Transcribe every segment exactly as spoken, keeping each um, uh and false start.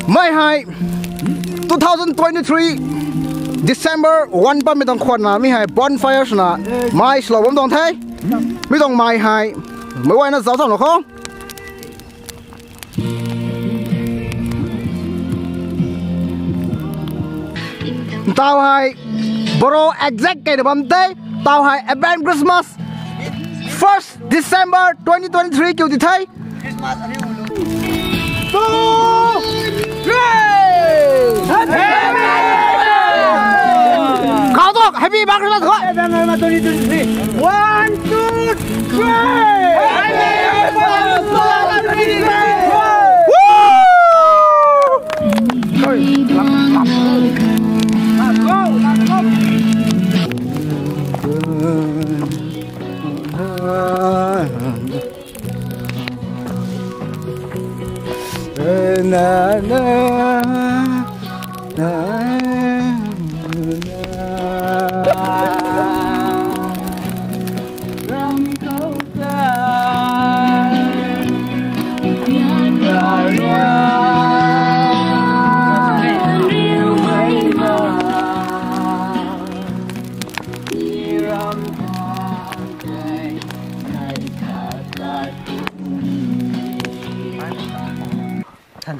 Mei hei two thousand twenty-three December one pa mi tuang khwan na mi hei bonfire swna mei swlou bam tuang the. Mi tuang mei hei mei guayna zauc tang lo khou. Tau hei bro exact kei na bam the. Tau hei Advance Christmas first December twenty twenty-three kiu ti the. Two, three. Happy Christmas! Kau tu, Happy Christmas kho. One, two, three. Woo!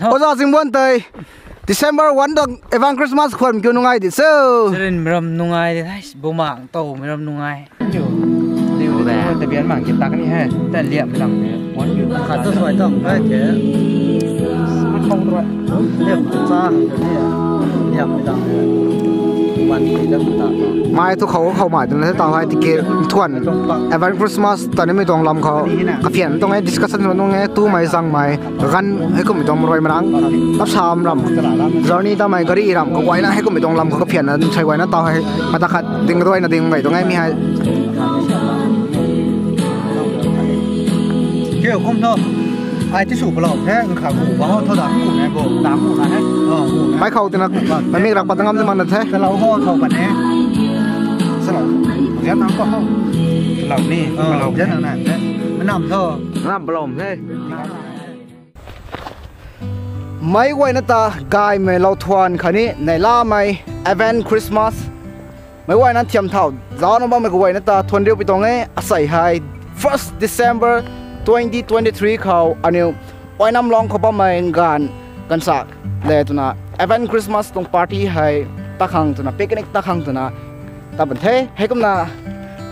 Oja Zingbuan tei December one tuang Advance Christmas khwan kiu nungai di cho. Rin ram nungai di, hai, bumang tou mi ram nungai. Liu, liu, tabian mang kit tak ni hai. Ta liam lang ni. Khat tu suai tang, hai ke. Liam cha, liam lang. Wan ki dam ta. Mei tu khou khou mei tu na tau hai ticket thuan. Advance Christmas ta ni mi tuang lam khou. Kapian tuang e discussion tuang e tu mei zang mei. Kagan hei kummei tuang marui marang. Lap sam ram. Journey ta mei gari ram. Kaguayna hei kummei tuang lam khou kapian na sai guayna tau hei. Mata khat ding kaduayna ding mei tuang e mi hei. Keu kum tho. Ai ti su palou the, nkha ku ba ho tho da ku ne bo, da ku na he. Oh, ku ne. Mei khou tina, mei mik rak pat ngam de man na the. Kalau ho tho pat ne. Salo. Zian nang ko ho. Kalau ni, oh, kalau zian nang na the. Nam tho. Nam palou the. Mei guayna ta gaymei lou thuan khatni neihlamei Advance Christmas. Mei guayna thiam thau zaucna bammei kaguayna ta thuan riu pi tuang e. Asei hei first December twenty twenty-three khou aniu Wainam Long khou bammei nganv ganvsak le twna Advance Christmas tuang party hei ta khang twna picnic ta khang twna ta bam the. Heikumna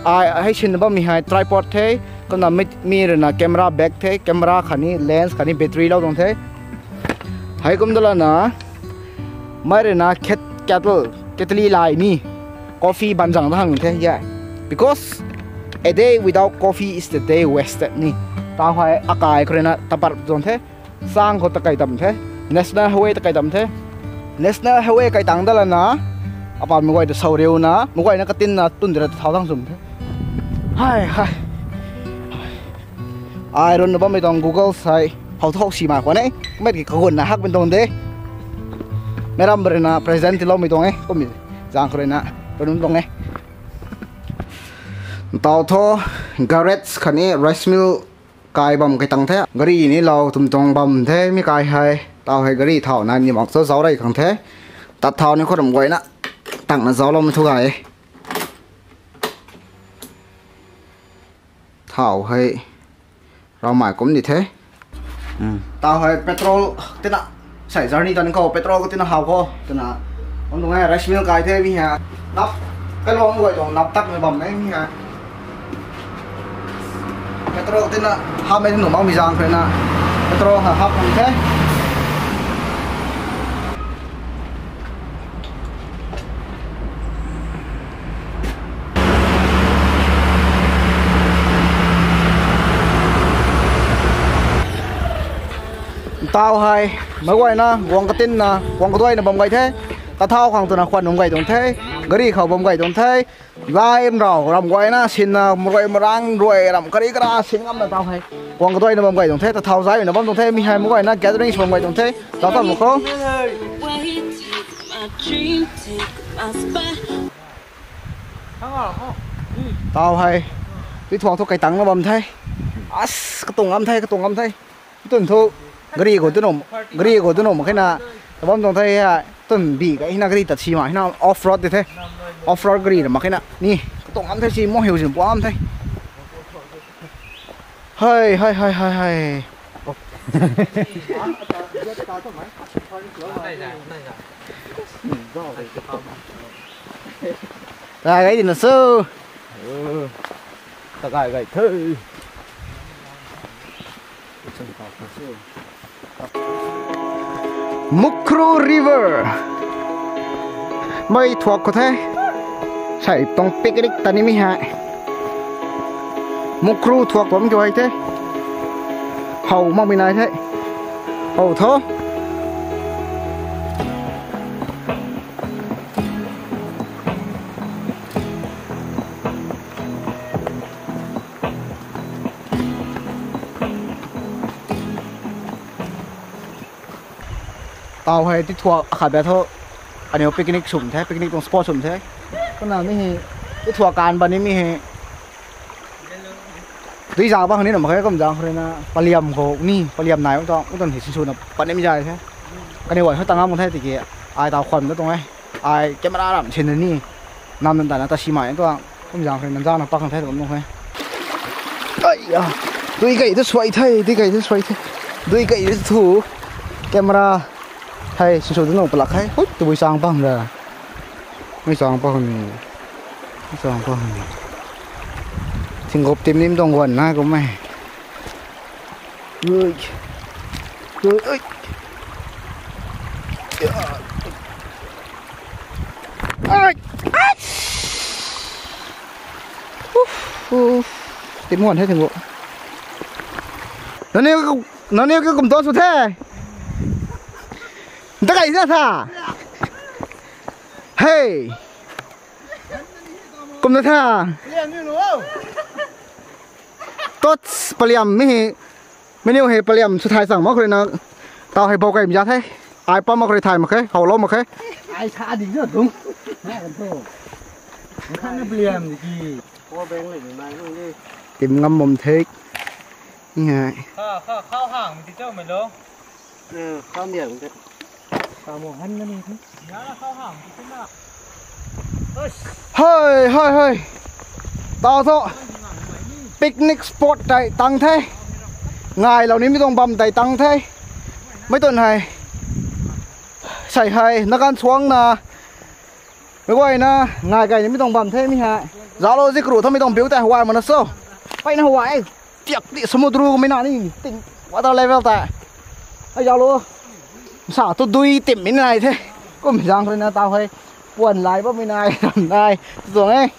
ai hei sinna bammei hei tripod the. Kumna mi, mi rui na camera bag the, camera khatni lens khatni battery lou tuang the. Heikum da lana, mei rui na ket-, kettle, kettle lai ni, coffee ban zang da hang the, yeah. Because a day without coffee is the day wasted ni. Tau hei akai khou rui na tapat zang the, sang khou ta kai tam the, National Highway ta kai tam the. National Highway kai tang da lana, apam mei guay ta sau riu na, mei guayna katinna tun di ra ta thau dang zum the. Hai, hai. Ai run na bammei tuang Google sei, how to how si ma khwan e, mei ki kagun na hak bam tuang de. Mei ram rui na president tiiloumei tuang e, kummei zang khou rui na, run tuang e. Tau thu, garage khatni rice mill kai bam kai tang the, gari ni lou tum tuang bam the, mi kai hei, tau hei gari thau na ni mak cho zauc rey khang the, tat thau ni khou ram guayna, tang na zaucloumei thu gay. Thau hei, ramai kum di the. Tau hei petrol tina, sei journey tan khou petrol ka tina how khou, tina, om tuang e rice mill kai the mi ha, nap, kalung guay tuang nap tak mei bam e mi ha. Petrol tina hap mei nuh makmei zang khou rui na, petrol ha hap kan the. Tau hei, mei guayna, guang katinna, guang kaduayna bam gay the, kathau khang twna khwan bam gay tuang the, gari khou bam gay tuang the, lai nrau ram guayna sinna, marui marang rui ram kari kara sin ngamna tau hei, guang kaduayna bam gay tuang the, ta thau zayna bam tuang the, mi hei mei guayna gathering bam gay tuang the, tau tam khou. Tau hei, tui thuang thu kai tangna bam the, as, katuang ngam the, katuang ngam the. Tun thu, gari khou tun nuh, gari khou tun nuh mak khe na, Tabam tuang the, tun bi ka hina gari ta si ma hina off road di the. Off road gari na mak hina ni. Katong am the si mo hiu zin puam the. Hai hai hai hai hai. Gai gai dina su. Takai gai the. Mukru River. Mei thuak khou the. Sai tuang picnic ta ni mi hai. Mukru thuak bam kiu hai the. How mak mi nai the. How tho. Tau hei ti thuak akhat bia tho. Aniu picnic sum the, picnic tuang spot sum the. Kumna mi hei ti thuak kan bam ni mi hei. Dui zang pa hang ni na mak khe kum zang khou rui na paliam khou ni, paliam nai mak tuang, mak tuang hei sinsw na pat ni mi zai the. Kaniw guay hou tang ngam the tiki, ai tau khwan da tuang e. Ai camera ram sin ni. Nam nan ta na ta si mai tuang. Kum zang khou rui na zang na pak khang the tuang nung he. Ai ya. Dui kai tu suai the, dui kai tu suai the. Dui kai tu thu. Camera. Hei, sinsw tu nung palak hei. Hui, tabui sang pang da. Mei sang pang ni. Mei sang pang ni. Thingkop tim nim tuang guan na kum e. Ui. Ui, ui. Ai. Ai. Uf, uf. Tim guan the thingkop. Nani ka, nani ka kum to su the. Nta kai na tha. Hey. Kum na tha. Tots paliam mi hei. Menu hei paliam sw thai sang mak khou rui na. Tau hei bou kai mi za the. Ai pam mak khou rui thai mak khe, how lou mak khe. Ai sa di zo dung. Na kan tho. Kan na paliam di ki. Power bank le ni mai nung di. Tim ngam bam the. Ni hai. Kha, kha, khau hang mi ti chau mai lo. Khau miang de. Khau mo han na ni. Hei, hei, hei. Tau tho. Picnic spot tei tang the. Ngai lou ni mi tuang bam tei tang the. Mei tuang hei. Sai hei, na kan suang na. Mei guay na, ngai kai ni mi tuang bam the mi hei. Zalo zik ru tho mi tuang view tei huay mana so. Pei na huay. Tiak di samudru ko mi na ni. Ting water level tei. Ai zalo. Sa tu dui tim mi nai the. Kum zang khou rui na tau hei. Puan lai bam mi nai, ram nai. Tu tuang e.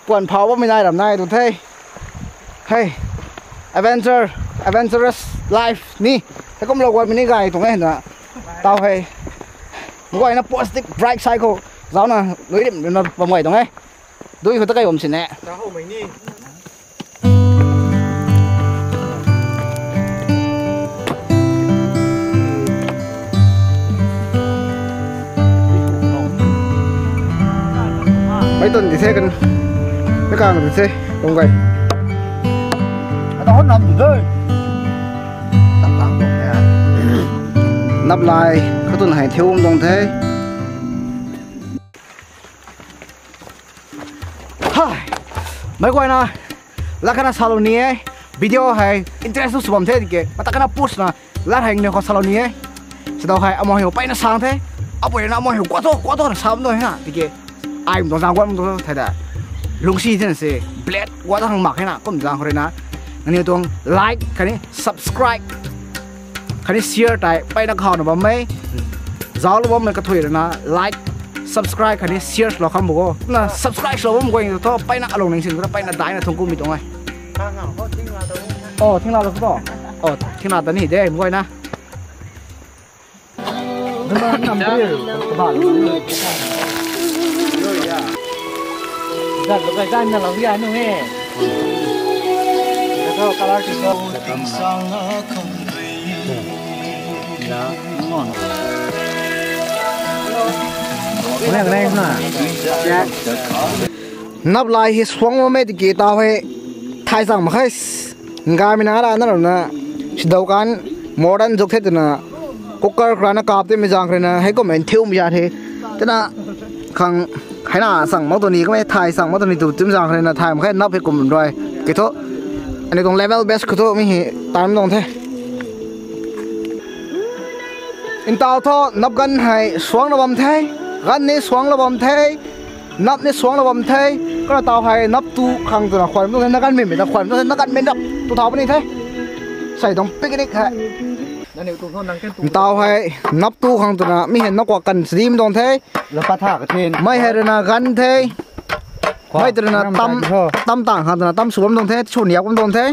Puan phau bam mi nai ram nai tu the. Hei. Adventure, adventurous life ni. Hei kum lou guay mi ni gay tuang e na. Tau hei. Mei guay na positive bright side khou. Zau na, nui rim rim na bam guay tuang e. Dui khou ta kai bam sin e. Mei tuang di the kan. Mei kang di the. Tuang kai. Ata hon nam di the. Tap lang tuang the. Nap lai. Kha tun hei thiu um tuang the. Hai. Mei guay na. Lat kana salou ni e. Video hei interest sw bam the tiki. Mata kana push na. Lat hei ni khou salou ni e. Sida hei amo hei pei na sang the. Apo na amo hei kwa tho, kwa tho na sam do na tiki. Ai mdo zang kwa mdo the da. Lungsi the na se. Blade kwa ta hang mak hei na. Kum zang khou rui na. Nangniw tuang like khatni subscribe. Khatni share tei peyna khou na bam e. Zauclou bammei kathuic rui na like, subscribe khatni share lou kham bo o. Na subscribe lou bam guay thu peyna alung ning sin khou peyna daina thungc kumei tuang e. Oh, thingna lou thu. Oh, thingna ta ni de, mei guay na. Nap lai hei suang bammei tiki tau hei thay zang mak khe. Ngamei na ra na ra na sidau kan modern zuk the twna Cooker khou rana kap timei zaeng khou rana hei kum en thiu mei za the. Tena khang hei na sang mak tu ni, kum e thay sang mak tu ni tu tim zaeng khou rana thay mak khe nap hei kum rui. Kei thu. Ani tuang level best khou thu mi hei time tuang the. Ntaw thu nap ganv hei suang la bam the. Ganv ni suang la bam the. Nap ni suang la bam the. Kana taw hei nap tu khang twna khwan tu the, na ganv mei mei na khwan tu the, na ganv mei nap tu thau puni the. Sai tuang picnic hei. Ntaw hei nap tu khang twna mi hei na kwa kan sdim tuang the. Lapa tha ka then. Mei hei rui na ganv the. Mei tei rui na tam, tam tang khang twna tam su bam tuang the, su niak bam tuang the.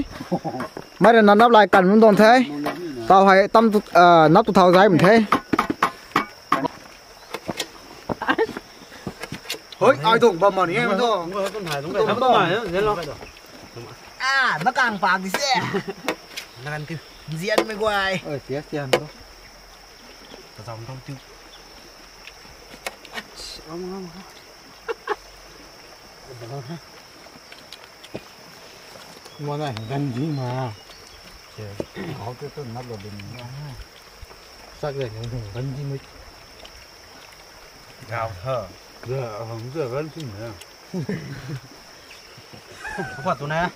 Mei rui na nap lai kan bam tuang the. Taw hei tam tu, ah, nap tu thau zai bam the. Hoi, ai tuang bam ma ni e, ai tuang. Ah, na kang pak di se. Na kan tiu. Nzian mei guay. Oi, sia, sia, bro. Ka zam tang tiu. Ram, ram, ram. Mona ganv di ma. Hau tu tu nap lo din. Sak le ganv di mei. Gau tha. Ga hang ga ganv di ma. Apa tu na?